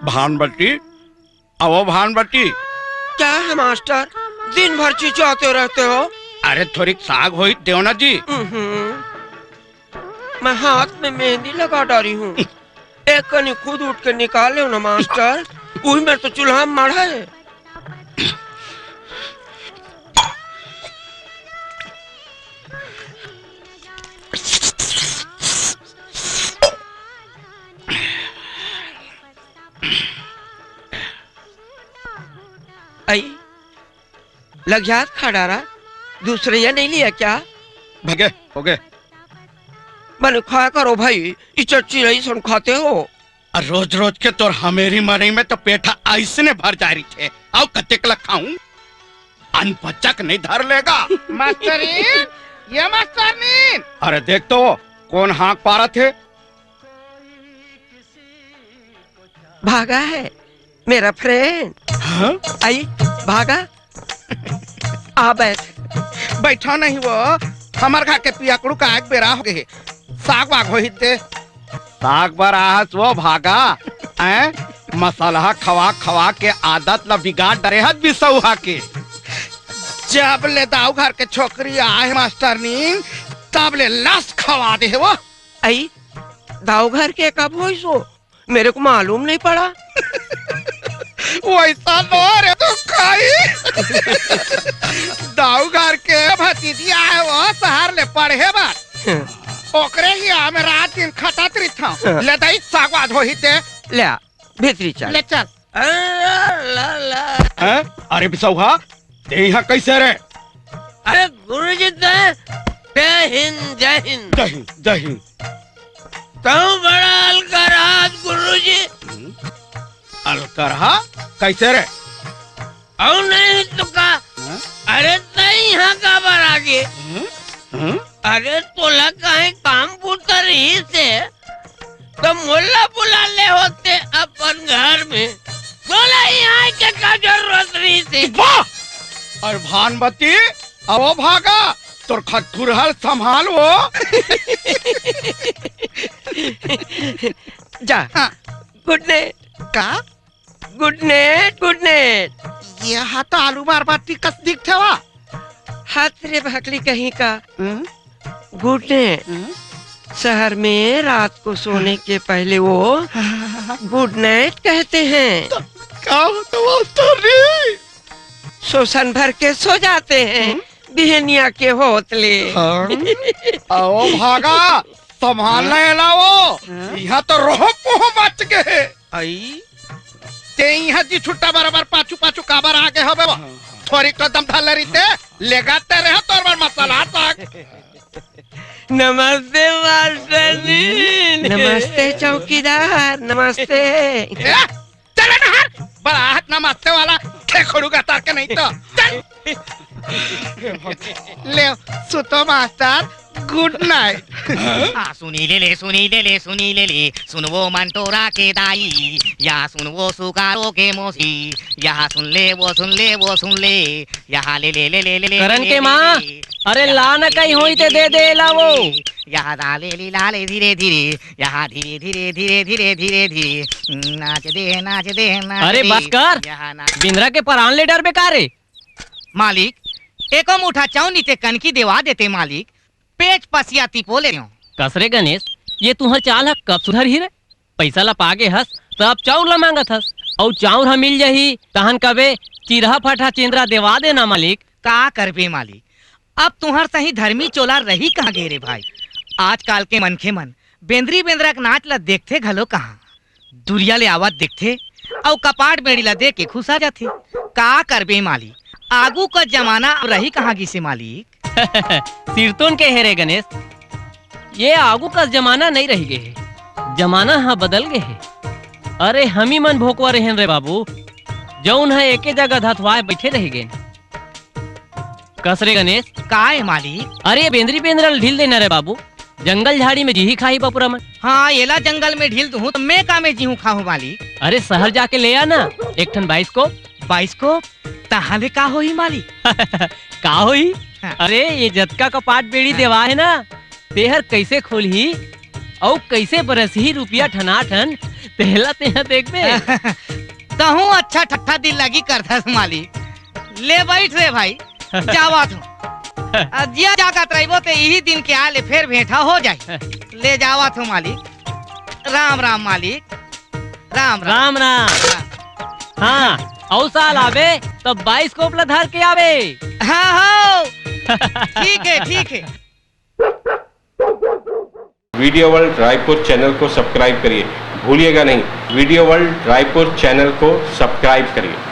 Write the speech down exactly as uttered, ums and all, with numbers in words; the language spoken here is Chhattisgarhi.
भानबट्टी, अवो भानबट्टी। क्या है मास्टर, दिन भर चिचियाते रहते हो? अरे थोड़ी साग होई देव ना जी। हम्म, मैं हाथ में मेहंदी लगा डाली हूँ। एक कनी खुद उठ के निकाले हो ना मास्टर, वही में तो चूल्हा मढ़ा है। आई, लग जात खा डारा, दूसरे या नहीं लिया क्या? भगे, हो गए। मैंने खाया करो भाई, इचर चिरई सुन खाते हो। और रोज रोज के तोर हमेरी मरई में तो पेठा ऐसने भर जा रही थे। आओ कतेक ला खाऊं? अनपचक नहीं धर लेगा। मास्तरीन, ये मास्तरनीन। अरे देख तो, कौन हाँक पारत हे? भागा है मेरा फ्रेंड। हाँ? आई, भागा। आ बैठ। बैठा नहीं वो, हमर घर के पियकड़ू का एक बेरा हो गए। साग वाग होही ते। साग बर आहस वो भागा, हैं? मसाला खवा खवा के आदत ला बिगाड़ डरे हस बिसौहा के। जब ले दाऊ घर के छोकरी आए मास्टरनी, तब ले लस खवा दे वो। आई, दाऊ घर के कब होइस वो? मेरे को मालूम नहीं पड़ा। वैसा नो रे तू खाई। दाऊ घर के भतीजी आए वो शहर ले पढ़े बर। ओकरे ही आमे रात दिन खटत रिथां। ले दाई सागवाद होही ते। ले आ, भीतरी चल। ले चल। अरे ला ला। हैं? अरे बिसौहा, ते यहाँ कैसे रे? अरे गुरुजी ते, जय हिंद, जय हिंद। जय हिंद, जय हिंद। तू बड़ा अलकरहा गुरुजी। हम्म? अलकरहा? कैसे रे? अउ नहीं तो का? हाँ? अरे तई यहाँ काबर आ गे? हम्म? हम्म? अरे तोला कहीं काम बूता रहिस हे, तो मोला बुला ले होते अपन घर में। तोला यहाँ के का जरूरत रहिस हे? वाह! अरे भानबती, अवो भागा, तोर खटखुरहर संभाल वो। जा, हाँ। गुड नाइट। का? गुड नाइट, गुड नाइट। ये हा तो आलू मार बाटी कस दिखथे वा। हाथ रे भकली कहीं का। हम्म? गुड नाइट। हम्म? शहर में रात को सोने के पहले वो गुड नाइट कहते हैं। तो का होता मास्टर जी? सोसन भर के सो जाते हैं, हम्म? बिहनिया के होत ले। हाँ? आओ भागा, संभाल ले लाओ। हाँ? यहाँ तो रोह पोह मच गए। आई? ते इहाँ जी छुट्टा बराबर पाछू पाछू काबर आगे हवे वो? हाँ, हाँ। थोड़ी कदम धर ले रहिते, लेगाते रहे तोर बर मसाला साग। नमस्ते मास्टर जी। नमस्ते चौकीदार, नमस्ते। ए, चले ना हर, बड़ा हाथ नमस्ते वाला, खेखड़ू का तार के नहीं तो। चल। ले, सुतो मास्टर, गुड नाइट। आ, सुनी ले ले, सुनी ले ले, सुनी ले ले, सुन वो मंटोरा के दाई, या सुन वो सुकारो के मौसी, या सुन ले, वो सुन ले, वो सुन ले, या ले ले ले ले ले ले करण ले के ले माँ, ले, अरे या ला ना ले कहीं ले होई ते ले दे दे ले ला वो। ले, या ला ले ले ला ले धीरे धीरे, या धीरे धीरे धीरे धीरे धीरे धीरे, नाच दे, नाच दे, नाच अरे दे, बस कर। या नाच। बिंद्रा के परान ले डरबे का रे? मालिक, एको मुठा चौनी ते कनकी देवा देते मालिक, पेच पसिया तिपो लेतेंव। कस रे गणेश, ये तुंहर चाल ह कब सुधरही रे? पइसा ला पागे हस, त अब चाउर ला मांगत हस, अउ चाउर ह मिल जाही, तहन कबे चिरहा फटहा चेंदरा देवा देना मालिक। का करबे मालिक, अब तुंहर सही धर्मी चोला रही कहाँ गे रे भाई? आजकाल के मनखे मन बेंदरी बेंदरा के नाच ला देखथे घलो कहाँ? दुरिया ले आवत देखथे अउ कपाट बेड़ी ला देख के खुसा जाथे। का करबे माली, आगू का जमाना अब रही कहाँ गिसे मालिक? सिरतोन के हे रे गणेश, ये आगू का जमाना नइ रही गे हे, जमाना ह बदल गे हे। अरे हमी मन भोकवा रहेन रे बाबू, जउन ह एके जगह धतवाए बइठे रहि गेन। कस रे गणेश? का ए मालिक? अरे बेंदरी बेंदरा ल ढील देना रे बाबू, जंगल झाड़ी में जीही खाही बपुरा मन। हाँ, एला जंगल में ढील दूहूं त मैं का में जीहूं खाहूं मालिक? अरे शहर जाके ले आ ना एक ठन बाइस्कोप। बाइस्कोप? तहां ले का होही मालिक? का होही? हाँ। अरे ये जतका कपाट बेड़ी हाँ। देवा हे ना, तेहर कइसे खोलही? अउ कइसे बरसही रुपया ठनाठन, तेला तेहा देखबे। कहूँ अच्छा ठट्ठा दिल लगी करथस मालिक। ले बइठ रे भाई, जावत हूँ। अ, जिया जागत रहिबो ते इही दिन के आले फेर भेंटा हो जाही। ले जावत हूँ मालिक। राम राम मालिक। राम राम। राम राम। हाँ, अउ साल आबे त बाइस्कोप ला धर के आबे। हाँ हो। ठीक हे, ठीक हे। वीडियो वर्ल्ड रायपुर चैनल को सब्सक्राइब करिए, भूलिएगा नहीं, वीडियो वर्ल्ड रायपुर चैनल को सब्सक्राइब करिए।